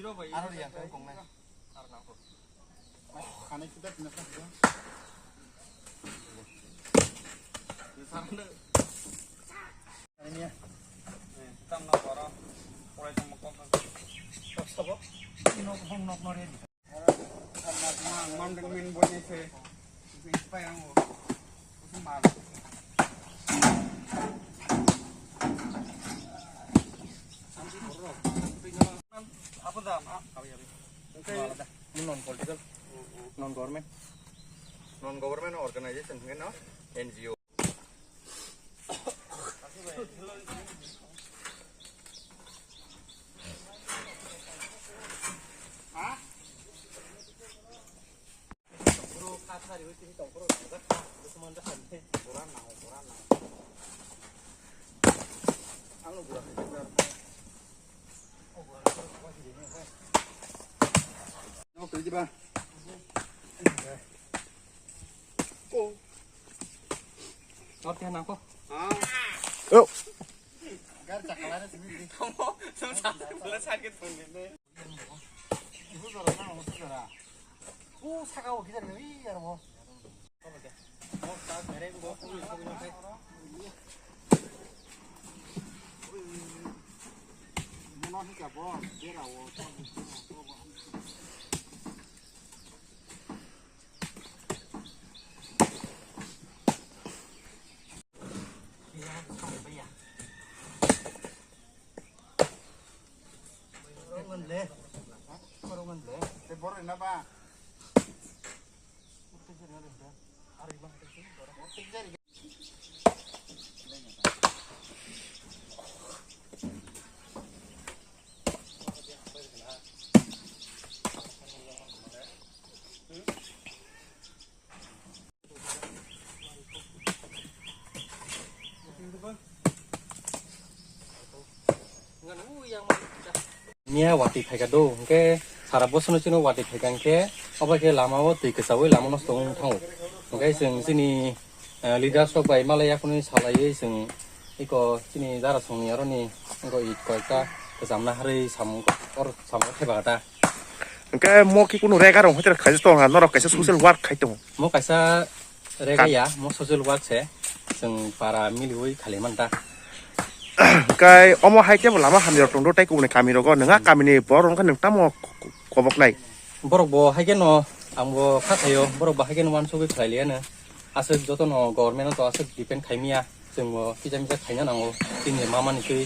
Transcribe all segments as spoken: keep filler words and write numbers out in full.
Aro yang kan kong nai. Kanai kita pina sa. Ini ya. Tam na boro. Pura sama kok. Stop, stop. Ini nok, nok, nok, nok, ini. Mountain man boy ni se. Sing pa yang. Sing mal. Apa dah? Ah, apa ya? Non political, non government, non government organization, no N G O. Oh. Ibu jora na, ibu jora. O saka o kisa ni, ui, yar mo. Mo ta mere mo ko ni ko ni. Mo no hika bo, jera o. Niya watwi phaikha do, hwnkhe sara bosongni chwngno watwi phaikha hwnkhe, obo khe lama o twi kwchaui lama nosto wng thango. Hwnkhe chwng chini, eh, leaders rok bai malai yakhwni salaiwi chwng eko chini darasongni aroni eko it koita kwchamna harwi samung or samung khe bagata. Hwnkhe mo khe kunu rega rong hoite khaisa tong ha, norok kaisa social work khai tongo. Mo kaisa rega ya, mo social work se, chwng para miliui khali manta. Hwnkhe omo hai khe bo lama hamya rok tong do, tai kubuni kami rogo, nwnga kami ni borok wngkha nwng tamo kobok nai. Borok bo hai khe no, ang bo kha thaio, borok bo hai khe no wansugui khlai liya no. Aswk joto no government no to aswk depend khai miya. Chwng bo kisa misa khaina nango, chini mama ni twi.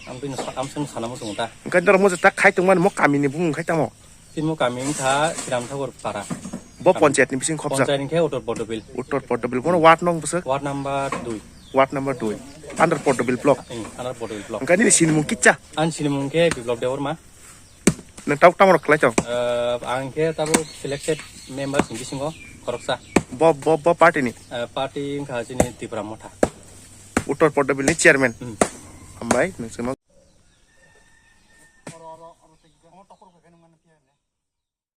Ang bini sa-, ang chwng sana muchungo ta. Hwnkhe norok mo je tak khai tongmani mo kami ni bumung khai tamo? Chini mo kami wngkha Sriram Thakur Para. Bo panchayat ni bising khopjak? Panchayat hwnkhe Uttor Pordobil. Uttor Pordobil. Bono ward nong bwswk? Ward number dui. Ward number dui. Under Pordobil block. Ing, under Pordobil block. Hwnkhe nini sinimung kicha? Ani sinimung khe Biplop Debbarma. Nwng tabuk tamo rok khlai tong? Eh, ang khe tabuk selected members ni bisingo khoroksa. Bo, bo, bo party ni? Eh, party wngkha chini Tipra Motha. Uttor Pordobil ni chairman? Hmm. Hambai, nwng chwngno.